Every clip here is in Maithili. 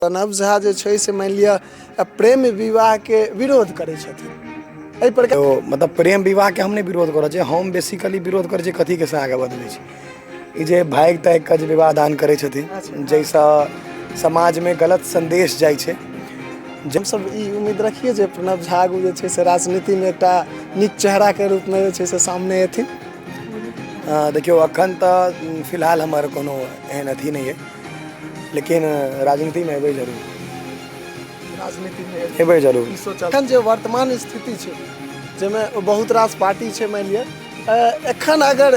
प्रणव झा जे छै से मानि लिअ प्रेम विवाहके विरोध करै छथिन एहि पर। ओ मतलब प्रेम विवाहके हम नहि विरोध कऽ रहल छियै। हम बेसिकली विरोध करै छियै कथीके से आगाँ बदलै छै ई जे भागि तागि कऽ जे विवाह दान करै छथिन, जाहिसँ समाजमे गलत सन्देश जाइ छै। हमसब ई उम्मीद रखिए जे प्रणव झा आगू जे छै से राजनीतिमे एकटा नीक चेहराके रूपमे जे छै से सामने एथिन। देखियौ, एखन तऽ फिलहाल हमर कोनो एहन अथी नहि अइ, लेकिन राजनीतिमे एबै जरूर। राजनीतिमे एबै जरूर। एखन जे वर्तमान स्थिति छै, जाहिमे बहुत रास पार्टी छै, मानि लिअ एखन अगर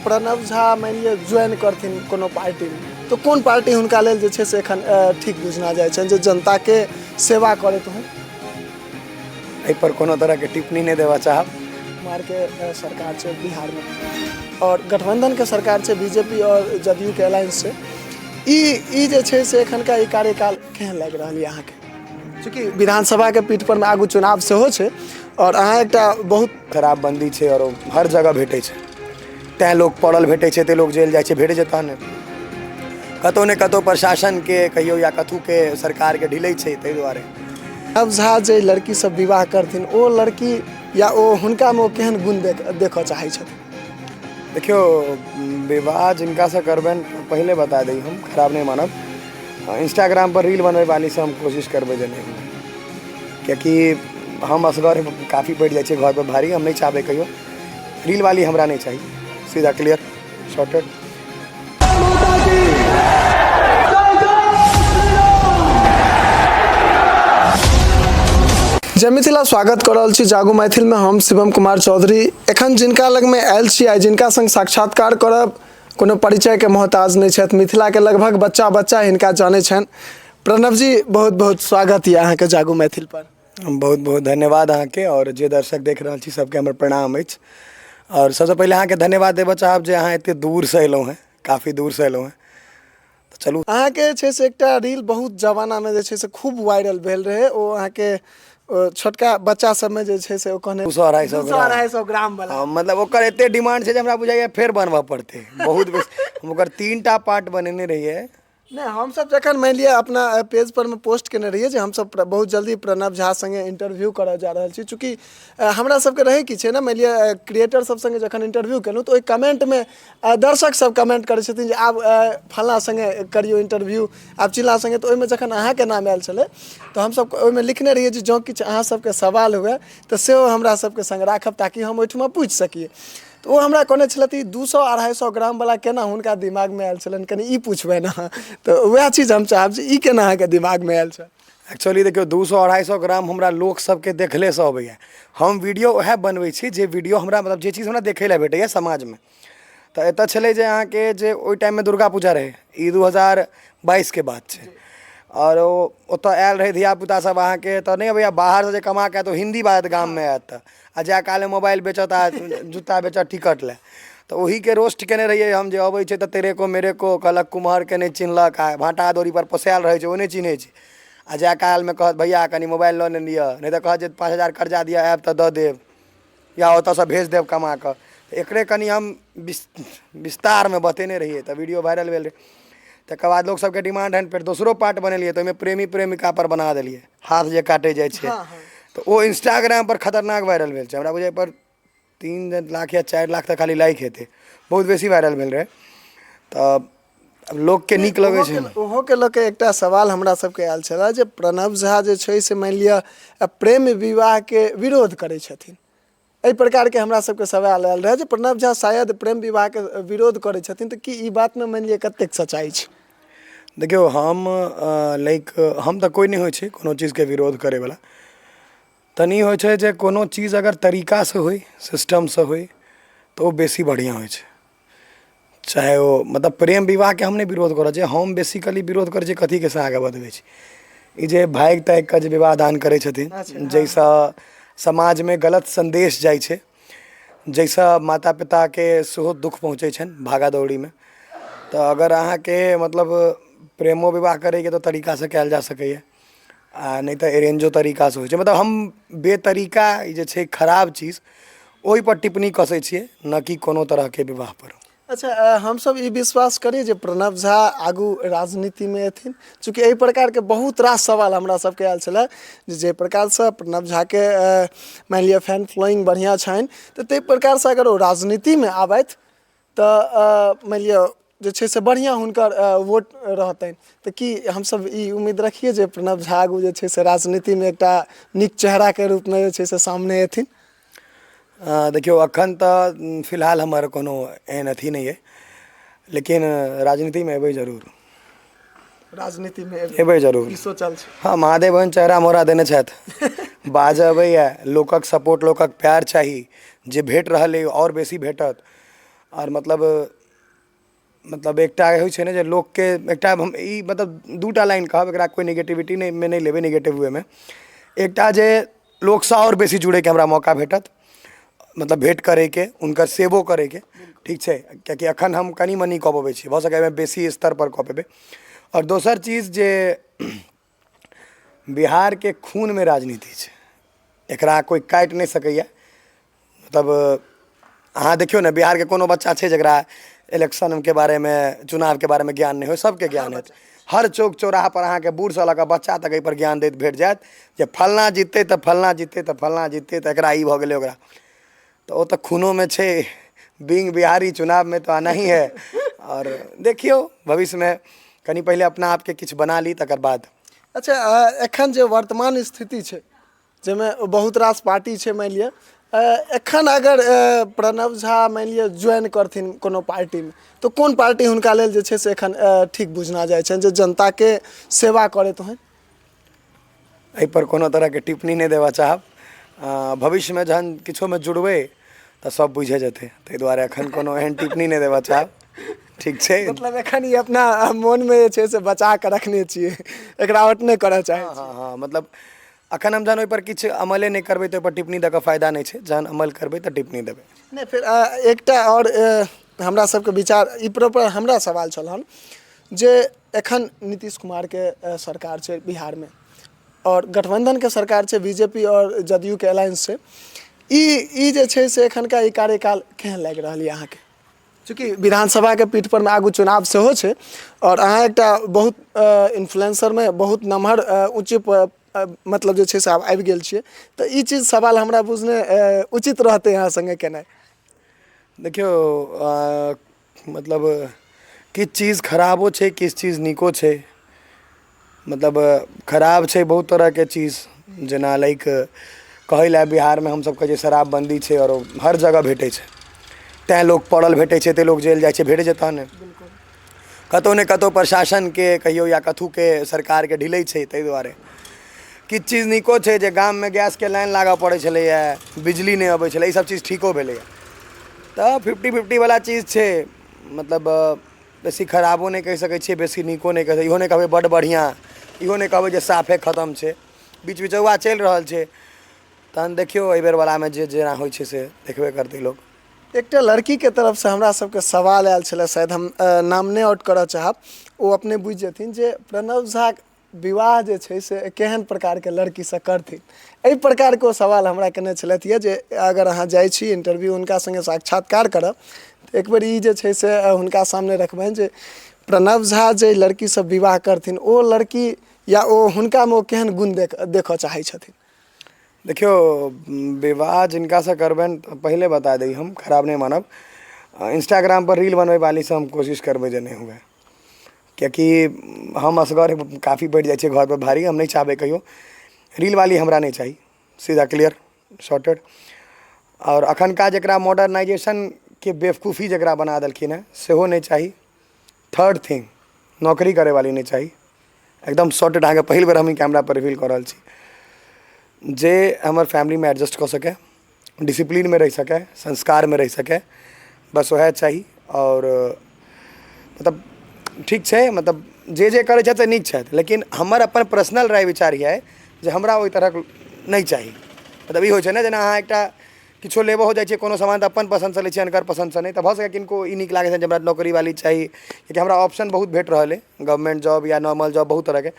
प्रणव झा मानि लिअ ज्वाइन करथिन कोनो पार्टीमे, तऽ कोन पार्टी हुनका लेल जे छै से एखन ठीक बुझना जाइ छनि जे जनताके सेवा करैत होइ? एहिपर कोनो तरहके टिप्पणी नहि देबऽ चाहब। कुमारके सरकार छै बिहारमे आओर गठबंधनके सरकार छै, बीजेपी आओर जदयूके अलायंस छै। ई ई जे छै से एखनका ई कार्यकाल केहन लागि रहल यऽ अहाँके? चूँकि विधानसभाके पीठ पर आगू चुनाव सेहो छै आओर अहाँ एकटा बहुत शराबबंदी छै आओर हर जगह भेटै छै, तैँ लोक पड़ल भेटै छै, तैँ लोक जेल जाइ छै। भेटै छै तहन कतहु ने कतहु प्रशासनके कहियौ या कथूके सरकारके ढिलै छै, ताहि दुआरे। अब झा जे लड़की सब विवाह करथिन, ओ लड़की या ओ हुनकामे ओ केहन गुण देखऽ चाहै छथिन? देखियौ, विवाह जिनकासँ करबनि, पहिले बता दी, हम खराब नहि मानब, इंस्टाग्राम पर रील बनबै वालीसँ हम कोशिश करबै जे नहि हुए, कियाकि हम असगर काफी पड़ि जाइ छियै घरपर भारी। हम नहि चाहबै कहियो रील वाली हमरा नहि चाही, सीधा क्लियर सॉर्टेड। जय मिथिला, स्वागत कऽ रहल छी जागू मैथिलमे, हम शिवम कुमार चौधरी। एखन जिनका लगमे आयल छी आ जिनका संग साक्षात्कार करब, कोनो परिचयके मोहताज नहि छथि। मिथिलाके लगभग बच्चा बच्चा हिनका जानै छनि। प्रणव जी, बहुत बहुत स्वागत यऽ अहाँके जागू मैथिल पर। बहुत बहुत धन्यवाद अहाँके, आओर जे दर्शक देख रहल छी सबके हमर प्रणाम अछि। आओर सबसँ पहिले अहाँके धन्यवाद देबऽ चाहब जे अहाँ एते दूरसँ एलहुँ हेँ, काफी दूरसँ एलहुँ हेँ, तऽ चलू। अहाँके जे छै से एकटा रील बहुत जमानामे जे छै से खूब वायरल भेल रहै, ओ अहाँके छोटका बच्चा सबमे जे छै से ओ कहने 200 250 200 ग्राम। 250 ग्राम वाला। हँ, मतलब ओकर एते डिमांड छै जे हमरा बुझाइए फेर बनबऽ पड़तै। बहुत बेसी हम ओकर 3टा पार्ट बनेने रहियै। नहि, हमसब जखन मानि लिअ अपना पेज पर मे पोस्ट केने रहियै जे हमसब बहुत जल्दी प्रणव झा संगे इंटरव्यू करऽ जा रहल छी, चूँकि हमरा सबके रहै की छै ने, मानि लिअ क्रिएटर सब संगे जखन इंटरव्यू केलहुँ तऽ ओहि कमेंटमे दर्शक सब कमेंट करै छथिन जे आब फलाँ संगे करियौ इंटरव्यू, आब चिल्लाँ संगे। तऽ ओहिमे जखन अहाँके नाम आयल छलै तऽ हमसब ओहिमे लिखने रहियै जे जँ किछु अहाँ सबके सवाल हुए तऽ सेहो हमरा सबके संग राखब ताकि हम ओहिठमा पूछि सकियै। तऽ ओ हमरा कहने छलथि, ई 200 250 ग्रामवला केना हुनका दिमागमे आयल छलनि, कनि ई पुछबनि अहाँ। तऽ उएह चीज हम चाहब जे ई केना अहाँके दिमागमे आयल छल? एक्चुअली देखियौ, 200 250 ग्राम हमरा लोक सबके देखलेसँ अबैए। हम वीडियो उएह बनबै छी जे वीडियो हमरा, मतलब जे चीज हमरा देखै लए भेटैए समाजमे। तऽ एतऽ छलै जे अहाँके जे ओहि टाइममे दुर्गा पूजा रहै, ई 2022के बात छै, आओर ओ ओतऽ आयल रहै धियापुता सब अहाँके। तऽ नहि अबैए बाहरसँ जे कमा कऽ आयत, ओ हिन्दी बाजत गाममे आयत तऽ, आ जाय कालमे मोबाइल बेचत आ जूता बेचत टिकट लए। तऽ ओहीके रोस्ट केने रहियै हम जे अबै छै तऽ तेरे को मेरे को कहलक, कुम्हरके नहि चिन्हलक, आ भाँटा अदौरी पर पोसायल रहै छै, ओ नहि चिन्है छै, आ जाय कालमे कहत, भैया कनि मोबाइल लऽ ने लिअ, नहि तऽ कहत जे 5000 कर्जा दिअ, आयब तऽ दऽ देब या ओतऽसँ भेज देब कमा कऽ। तऽ एकरे कनि हम विस्तारमे बतेने रहियै तऽ वीडियो वायरल भेल रहै। तकर बाद लोक सबके डिमांड रहनि, फेर दोसरो पार्ट बनेलियै तऽ ओहिमे प्रेमी प्रेमिका पर बना देलियै, हाथ जे काटै जाइ छै। तऽ ओ इंस्टाग्राम पर खतरनाक वायरल भेल छै। हमरा बुझाइ पर 3 लाख या 4 लाख तक खाली लाइक हेतै। बहुत बेसी वायरल भेल रहै, तऽ आब लोकके नीक लगै छै। ओहोके लऽ कऽ एकटा सवाल हमरा सबके आयल छलए जे प्रणव झा जे छै से मानि लिअ प्रेम विवाहके विरोध करै छथिन। एहि प्रकारके हमरा सबके सवाल आयल रहै जे प्रणव झा शायद प्रेम विवाहके विरोध करै छथिन, तऽ की ई बातमे मानि लिअ कतेक सच्चाइ छै? देखियौ, हम लाइक हम तऽ कोइ नहि होइ छै कोनो चीजके विरोध करैवला। तनि होइ छै जे कोनो चीज अगर तरीकासँ होइ, सिस्टमसँ होइ, तऽ ओ बेसी बढ़िआँ होइ छै। चाहे ओ मतलब प्रेम विवाहके हम नहि विरोध कऽ रहल छियै। हम बेसिकली विरोध करै छियै कथीके से आगाँ बदलै छै ई जे भागि तागि कऽ जे विवाह दान करै छथिन, जाहिसँ समाजमे गलत सन्देश जाइ छै, जाहिसँ माता पिताके सेहो दुःख पहुँचै छनि भागा दौड़ीमे। तऽ अगर अहाँके मतलब प्रेमो विवाह करैके तऽ तरीकासँ कयल जा सकैए, आ नहि तऽ अरेंजो तरीकासँ होइ छै। मतलब हम बेतरीका ई जे छै खराब चीज, ओहिपर टिप्पणी कसै छियै, ने कि कोनो तरहके विवाहपर। अच्छा, हमसभ ई विश्वास करी जे प्रणव झा आगू राजनीतिमे एथिन? चूँकि एहि प्रकारके बहुत रास सवाल हमरा सबके आयल छलै जे जाहि प्रकारसँ प्रणव झाके मानि लिअ फैन फॉलोइंग बढ़िआँ छनि, तऽ ताहि प्रकारसँ अगर ओ राजनीतिमे आबथि तऽ मानि लिअ जे छै से बढ़िआँ हुनकर वोट रहतनि। तऽ की हमसभ ई उम्मीद रखियै जे प्रणव झा आगू जे छै से राजनीतिमे एकटा नीक चेहराके रूपमे जे छै से सामने एथिन? देखियौ, एखन तऽ फिलहाल हमर कोनो एहन अथी नहि अइ, लेकिन राजनीतिमे एबै जरूर। राजनीतिमे एबै जरूर ई सोचल छै? हँ, महादेव ओहन चेहरा मोहरा देने छथि, बाजऽ अबैए, लोकक सपोर्ट, लोकक प्यार चाही, जे भेट रहल अइ आओर बेसी भेटत। आओर मतलब एकटा होइ छै ने जे लोकके एकटा हम ई मतलब दूटा लाइन कहब, एकरा कोइ नेगेटिविटी नहि मे नहि लेबै, नेगेटिव वेमे। एकटा जे लोकसँ आओर बेसी जुड़ैके हमरा मौका भेटत, मतलब भेँट करैके, हुनकर सेवो करैके, ठीक छै? किएकि एखन हम कनि मनि कऽ पबै छी, भऽ सकैए एहिमे बेसी स्तरपर कऽ पेबै। आओर दोसर चीज जे बिहारके खूनमे राजनीति छै, एकरा कोइ काटि नहि सकैए। मतलब अहाँ देखियौ ने, बिहारके कोनो बच्चा छै जकरा इलेक्शनके बारेमे, चुनावके बारेमे ज्ञान नहि होइ? सभके ज्ञान हेतै। हर चौक चौराहापर अहाँके बूढ़सँ लऽ कऽ बच्चा तक एहिपर ज्ञान दैत भेट जायत जे फल्लाँ जिततै तऽ फल्लाँ जिततै तऽ फल्लाँ जिततै, तऽ एकरा ई भऽ गेलै, ओकरा। तऽ ओ तऽ खूनोमे छै। बीइंग बिहारी चुनावमे तऽ आना ही है। आओर देखियौ, भविष्यमे कनि पहिले अपना आपके किछु बना ली, तकर बाद। अच्छा, एखन जे वर्तमान स्थिति छै, जाहिमे बहुत रास पार्टी छै, मानि लिअ एखन अगर प्रणव झा मानि लिअ ज्वाइन करथिन कोनो पार्टीमे, तऽ कोन पार्टी हुनका लेल जे छै से एखन ठीक बुझना जाइ छनि जे जनताके सेवा करैत होइन? एहिपर कोनो तरहके टिप्पणी नहि देबऽ चाहब। भविष्यमे जहन किछोमे जुड़बै तऽ सब बुझि जेतै, ताहि दुआरे एखन कोनो एहन टिप्पणी नहि देबऽ चाहब, ठीक छै? मतलब एखन ई अपना मोनमे जे छै से बचा कऽ रखने छियै, एकरा आउट नहि करऽ चाहै? हँ, मतलब एखन हम जहन ओहिपर किछु अमले नहि करबै तऽ ओहिपर टिप्पणी दऽ कऽ फायदा नहि छै। जहन अमल करबै तऽ टिप्पणी देबै। नहि, फेर एकटा आओर हमरा सबके विचार ई प्रॉपर हमरा सवाल छल हन जे एखन नीतीश कुमारके सरकार छै बिहारमे आओर गठबन्धनके सरकार छै, बीजेपी आओर जदयूके अलायंस छै, ई जे छै से एखनका ई कार्यकाल केहन लागि रहल यऽ अहाँके? चूँकि विधानसभाके पीठ परमे आगू चुनाव सेहो छै आओर अहाँ एकटा बहुत इन्फ्लुएंसरमे बहुत नमहर ऊँच मतलब जे छै से आब आबि गेल छियै, तऽ ई चीज सवाल हमरा बुझने उचित रहतै अहाँ सङ्गे केनाइ। देखियौ, मतलब किछु चीज खराबो छै, किछु चीज नीको छै। मतलब खराब छै बहुत तरहके चीज, जेना लाइक कहै लए बिहारमे हमसब कहै छियै शराबबन्दी छै आओर ओ हर जगह भेटै छै, तैँ लोक पड़ल भेटै छै, तैँ लोक जेल जाइ छै। भेटै छै तहने कतहु ने कतहु प्रशासनके कहियौ या कथुके सरकारके ढिलै छै, ताहि दुआरे। किछु चीज नीको छै जे गाममे गैसके लाइन लागऽ पड़ै छलैए, बिजली नहि अबै छलै, ई सब चीज ठीको भेलैए। तऽ फिफ्टी फिफ्टीवला चीज छै। मतलब बेसी खराबो नहि कहि सकै छियै, बेसी नीको नहि कहि, इहो नहि कहबै बड्ड बढ़िआँ, इहो नहि कहबै जे साफे खतम छै। बीच बिचौआ चलि रहल छै। तहन देखियौ, एहि बेरवलामे जे जेना होइ छै से देखबे करतै लोक। एकटा लड़कीके तरफसँ हमरा सबके सवाल आयल छलै, शायद हम नाम नहि आउट करऽ चाहब, ओ अपने बुझि जेथिन, जे प्रणव झा विवाह जे छै से केहन प्रकारके लड़कीसँ करथिन। एहि प्रकारके ओ सवाल हमरा केने छलथि यऽ जे अगर अहाँ जाइ छी इंटरव्यू, हुनका सङ्गे साक्षात्कार करब, तऽ एक बेर ई जे छै से हुनका सामने रखबनि जे प्रणव झा जे लड़कीसँ विवाह करथिन, ओ लड़की या ओ हुनकामे ओ केहन गुण देखऽ चाहै छथिन। देखियौ, विवाह जिनकासँ करबनि तऽ पहिले बता दी, हम खराब नहि मानब, इंस्टाग्रामपर रील बनबै वालीसँ हम कोशिश करबै जे नहि हुए, किएकि हम असगर काफी पड़ि जाइ छियै घरपर भारी, हम नहि चाहबै कहियो रील वाली हमरा नहि चाही, सीधा क्लियर सॉर्टेड। आओर एखनका जकरा मॉडर्नाइजेशनके बेवकूफी जकरा बना देलखिन हेँ, सेहो नहि चाही। थर्ड थिंग, नौकरी करैवाली नहि चाही। एकदम सॉर्टेड, अहाँके पहिल बेर हम ई कैमरापर रिवील कऽ रहल छी, जे हमर फैमिलीमे एडजस्ट कऽ सकै, डिसिप्लीनमे रहि सकै, संस्कारमे रहि सकै, बस उएह चाही। आओर मतलब ठीक छै, मतलब जे जे करै छथि से नीक छथि, लेकिन हमर अपन पर्सनल राय विचार यऽ जे हमरा ओहि तरहक नहि चाही। मतलब ई होइ छै ने, जेना अहाँ एकटा किछो लेबहो जाइ छियै कोनो सामान, तऽ अपन पसन्दसँ लै छियै, अनकर पसन्दसँ नहि। तऽ भऽ सकैए किनको ई नीक लागै छनि जे हमरा नौकरीवाली चाही, किएकि हमरा ऑप्शन बहुत भेट रहल अइ, गवर्नमेन्ट जॉब या नॉर्मल जॉब बहुत तरहके,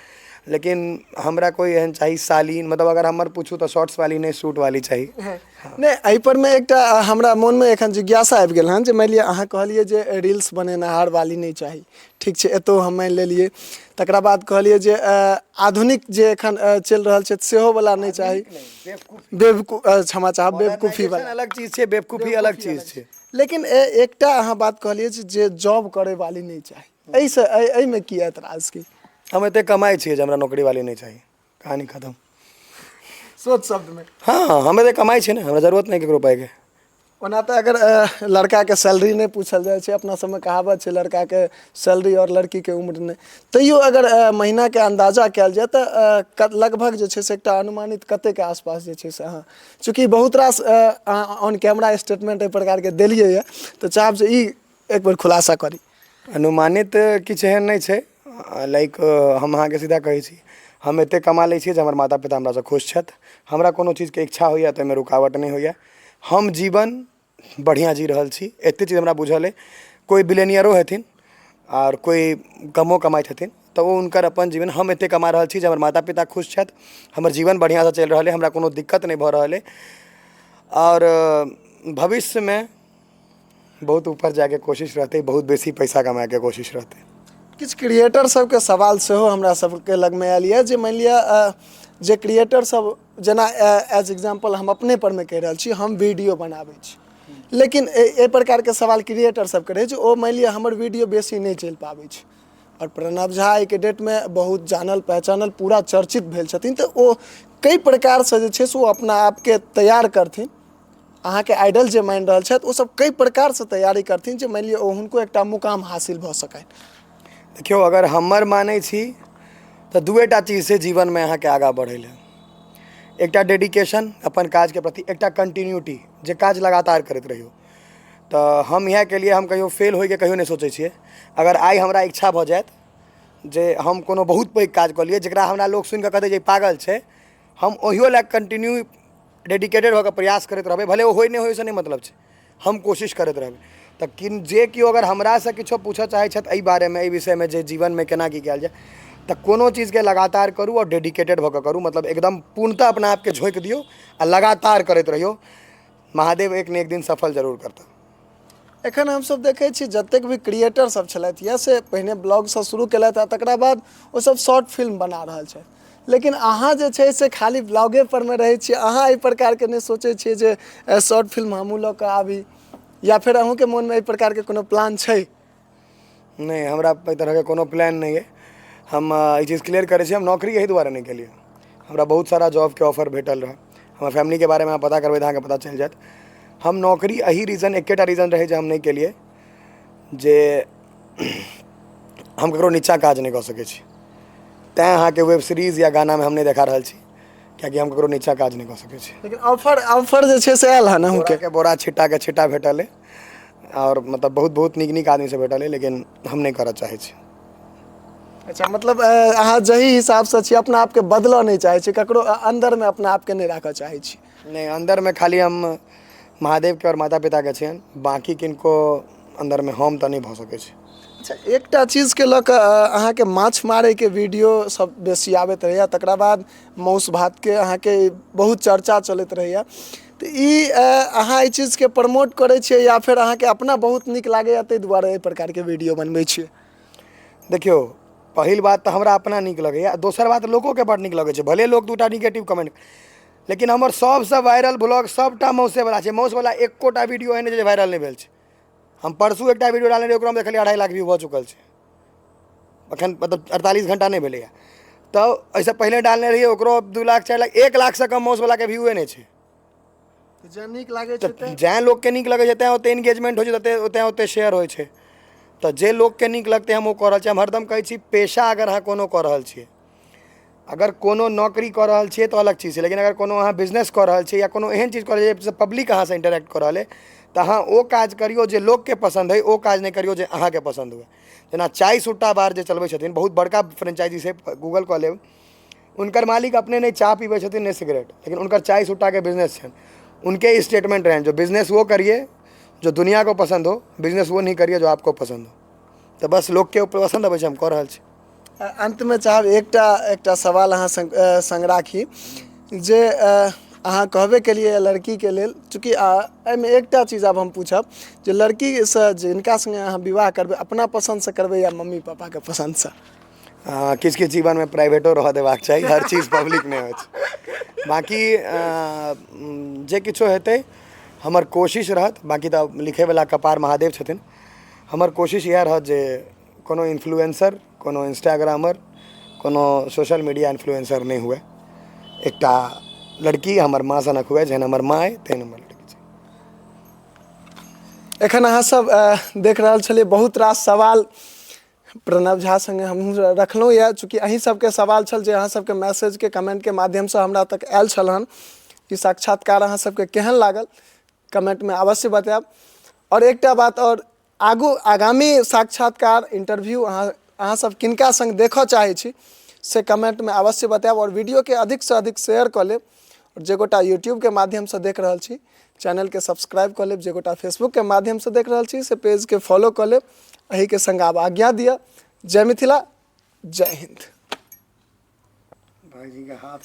लेकिन हमरा कोइ एहन चाही शालीन, मतलब अगर हमर पूछू तऽ शॉर्ट्स वाली नहि, सूट वाली चाही। नहि, एहिपर मे एकटा हमरा मोनमे एखन जिज्ञासा आबि गेल हन जे मानि लिअ अहाँ कहलियै जे रील्स बनेनहार वाली नहि चाही, ठीक छै, एतौ हम मानि लेलियै। तकरा बाद कहलियै जे आधुनिक जे एखन चलि रहल छै सेहो वला नहि चाही, बेवकूफ, क्षमा चाहब, बेवकूफी वाला अलग चीज छै, बेवकूफी अलग चीज छै। लेकिन एकटा अहाँ बात कहलियै जे जॉब करै वाली नहि चाही, एहिसँ एहिमे की ऐतराज की? हम एते कमाइ छियै जे हमरा नौकरी वाली नहि चाही, कहानी खतम। सोच शब्दमे। हँ, हम एते कमाइ छियै ने, हमरा जरूरत नहि ककरो पाइके। ओना तऽ अगर लड़काके सैलरी नहि पूछल जाइ छै, अपना सबमे कहावत छै लड़काके सैलरी आओर लड़कीके उम्र नहि, तैयो अगर महीनाके अन्दाजा कयल जाय तऽ लगभग जे छै से एकटा अनुमानित कतेकके आसपास जे छै से अहाँ, चूँकि बहुत रास अहाँ ऑन कैमरा स्टेटमेंट एहि प्रकारके देलियै यऽ, तऽ चाहब जे ई एक बेर खुलासा करी। अनुमानित किछु एहन नहि छै, लाइक हम अहाँके सीधा कहै छी, हम एतेक कमा लै छी जे हमर माता पिता हमरासँ खुश छथि। हमरा कोनो चीजके इच्छा होइए तऽ ओहिमे रुकावट नहि होइए। हम जीवन बढ़िआँ जी रहल छी, एतेक चीज हमरा बुझल अइ। कोइ बिलेनियरो हेथिन आओर कोइ कमो कमाइत हेथिन तऽ ओ हुनकर अपन जीवन, हम एतेक कमा रहल छी जे हमर माता पिता खुश छथि, हमर जीवन बढ़िआँसँ चलि रहल अइ, हमरा कोनो दिक्कत नहि भऽ रहल अइ आओर भविष्यमे बहुत ऊपर जाइके कोशिश रहतै, बहुत बेसी पैसा कमाइके कोशिश रहतै। किछु क्रिएटर सबके सवाल सेहो हमरा सबके लगमे आयल यऽ जे मानि लिअ जे क्रिएटर सब, जेना एज एग्जाम्पल हम अपने परमे कहि रहल छी, हम वीडियो बनाबै छी, लेकिन एहि प्रकारके सवाल क्रिएटर सबके रहै छै, ओ मानि लिअ हमर वीडियो बेसी नहि चलि पाबै छै आओर प्रणव झा आइके डेटमे बहुत जानल पहचानल पूरा चर्चित भेल छथिन, तऽ ओ कई प्रकारसँ जे छै से ओ अपना आपके तैयार करथिन। अहाँके आइडल जे मानि रहल छथि ओसब कई प्रकारसँ तैयारी करथिन जे मानि लिअ ओ हुनको एकटा मुकाम हासिल भऽ सकनि। देखियौ, अगर हमर मानै छी तऽ दूएटा चीज छै जीवनमे अहाँके आगाँ बढ़ै लए, एकटा डेडिकेशन अपन काजके प्रति, एकटा कंटिन्यूटी, जे काज लगातार करैत रहियौ। तऽ हम इएह केलियै, हम कहियो फेल होइके कहियो नहि सोचै छियै। अगर आइ हमरा इच्छा भऽ जायत जे हम कोनो बहुत पैघ काज कऽ लियै जकरा हमरा लोक सुनि कऽ कहतै जे ई पागल छै, हम ओहियो लए कंटिन्यू डेडिकेटेड भऽ कऽ प्रयास करैत रहबै, भले ओ होइ नहि होइ ओहिसँ नहि मतलब छै, हम कोशिश करैत रहबै। तऽ किन जे केओ अगर हमरासँ किछो पूछऽ चाहै छथि एहि बारेमे, एहि विषयमे जे जीवनमे केना की कयल जाय, तऽ कोनो चीजके लगातार करू आओर डेडिकेटेड भऽ कऽ करू, मतलब एकदम पूर्णतः अपना आपके झोँकि दियौ आ लगातार करैत रहियौ, महादेव एक ने एक दिन सफल जरूर करता। एखन हमसब देखै छी जतेक भी क्रिएटर सब छलथि यऽ से पहिने ब्लॉगसँ शुरू केलथि आ तकरा बाद ओसब शॉर्ट फिल्म बना रहल छथि, लेकिन अहाँ जे छै से खाली ब्लॉगे परमे रहै छियै। अहाँ एहि प्रकारके नहि सोचै छियै जे शॉर्ट फिल्म हमहूँ लऽ कऽ आबी, या फेर अहूँके मोनमे एहि प्रकारके कोनो प्लान छै? नहि, हमरा एहि तरहके कोनो प्लान नहि अइ। हम ई चीज क्लियर करै छी, हम नौकरी एहि दुआरे नहि केलियै, हमरा बहुत सारा जॉबके ऑफर भेटल रहए, हमर फैमिलीके बारेमे अहाँ पता करबै तऽ अहाँके पता चलि जायत। हम नौकरी एहि रीजन, एकेटा रीजन रहै जे हम नहि केलियै, जे हम ककरो नीचाँ काज नहि कऽ सकै छी, तैँ अहाँके वेब सीरीज या गानामे हम नहि देखा रहल छी, किएकि हम ककरो नीचाँ काज नहि कऽ सकै छी। लेकिन ऑफर जे छै से आयल हन अहूँके? बोराके बोरा, छिट्टाके छिट्टा भेटल अइ आओर मतलब बहुत बहुत नीक नीक आदमीसँ भेटल अइ, लेकिन हम नहि करऽ चाहै छी। अच्छा, मतलब अहाँ जाहि हिसाबसँ छी अपना आपके बदलऽ नहि चाहै छी, ककरो अन्दरमे अपना आपके नहि राखऽ चाहै छी? नहि, अन्दरमे खाली हम महादेवके आओर माता पिताके छियनि, बाँकी किनको अन्दरमे हम तऽ नहि भऽ सकै छी। अच्छा, एकटा चीजके लऽ कऽ अहाँके माछ मारैके वीडियो सब बेसी आबैत रहैए, तकरा बाद मासु भातके अहाँके बहुत चर्चा चलैत रहैए, तऽ ई अहाँ एहि चीजके प्रमोट करै छियै या फेर अहाँके अपना बहुत नीक लागैए ताहि दुआरे एहि प्रकारके वीडियो बनबै छियै? देखियौ, पहिल बात तऽ हमरा अपना नीक लगैए, आ दोसर बात लोकोके बड्ड नीक लगै छै, भले लोक दूटा निगेटिव कमेन्ट, लेकिन हमर सभसँ वायरल ब्लॉग सभटा मौसेवला छै। मौसवला एकोटा वीडियो एहन नहि छै जे वायरल नहि भेल छै। हम परसू एकटा वीडियो डालने रहियै, ओकरामे देखलियै 2.5 लाख व्यू भऽ चुकल छै, एखन मतलब 48 घण्टा नहि भेलैए। तऽ एहिसँ पहिले डालने रहियै, ओकरो 2 लाख, 4 लाख, 1 लाखसँ कम मौसवलाके व्यूए नहि छै। जे नीक लागै छै तऽ जैं लोकके नीक लगै छै तैँ ओतेक इंगेजमेंट होइ छै, तते तैँ ओतेक शेयर होइ छै। तऽ जे लोकके नीक लगतै हम ओ कऽ रहल छी। हम हरदम कहै छी, पेशा अगर अहाँ कोनो कऽ रहल छियै, अगर कोनो नौकरी कऽ रहल छियै तऽ अलग चीज छै, लेकिन अगर कोनो अहाँ बिजनेस कऽ रहल छियै या कोनो एहन चीज कऽ रहल छियै जाहिसँ पब्लिक अहाँसँ इंटरेक्ट कऽ रहल अइ, तऽ अहाँ ओ काज करियौ जे लोकके पसन्द होइ, ओ काज नहि करियौ जे अहाँके पसन्द हुए। जेना चाय सुट्टा बार जे चलबै छथिन, बहुत बड़का फ्रेंचाइजी छै, गूगल कऽ लेब, हुनकर मालिक अपने नहि चाह पीबै छथिन नहि सिगरेट, लेकिन हुनकर चाय सुट्टाके बिजनेस छनि। उनके स्टेटमेंट रहनि जो बिजनेस वो करिए जो दुनिया को पसंद हो, बिजनेस वो नहीं करिए जो आपको पसंद हो। तऽ बस लोकके पसन्द अबै छै, हम कऽ रहल छी। अन्तमे चाहब एकटा एकटा सवाल अहाँ सङ्ग सङ्ग राखी जे अहाँ कहबे केलियै लड़कीके लेल, चूँकि एहिमे एकटा चीज आब हम पूछब जे लड़कीसँ जिनका सङ्गे अहाँ विवाह करबै, अपना पसन्दसँ करबै या मम्मी पापाके पसन्दसँ? किछु किछु जीवनमे प्राइवेटो रहऽ देबाक चाही, हर चीज पब्लिक नहि होइ छै। बाँकी जे किछो हेतै हमर कोशिश रहत, बाँकी तऽ लिखैवला कपार महादेव छथिन। हमर कोशिश इएह रहत जे कोनो इन्फ्लुएंसर, कोनो इंस्टाग्रामर, कोनो सोशल मीडिया इन्फ्लुएंसर नहि हुए, एकटा लड़की हमर माँ सनक हुए, जेहन हमर माँ अइ तेहन हमर लड़की छै। एखन अहाँ सब देख रहल छलियै बहुत रास सवाल प्रणव झा सङ्गे हमहूँ रखलहुँ यऽ। चूँकि अहीं सबके सवाल छल जे अहाँ सबके मैसेजके कमेन्टके माध्यमसँ हमरा तक आयल छल हन। ई साक्षात्कार अहाँ सबके केहन लागल कमेन्टमे अवश्य बतायब। आओर एकटा बात आओर, आगू आगामी साक्षात्कार इंटरव्यू अहाँ सब किनका सङ्ग देखऽ चाहै छी से कमेन्टमे अवश्य बतायब, आओर वीडियोके अधिकसँ अधिक शेयर कऽ लेब। आओर जे गोटा यूट्यूबके माध्यमसँ देख रहल छी चैनलके सब्सक्राइब कऽ लेब, जे गोटा फेसबुकके माध्यमसँ देख रहल छी से पेजके फॉलो कऽ लेब। एहिके सङ्ग आब आज्ञा दिअ। जय मिथिला, जय हिन्द। भाईजी के हाथ।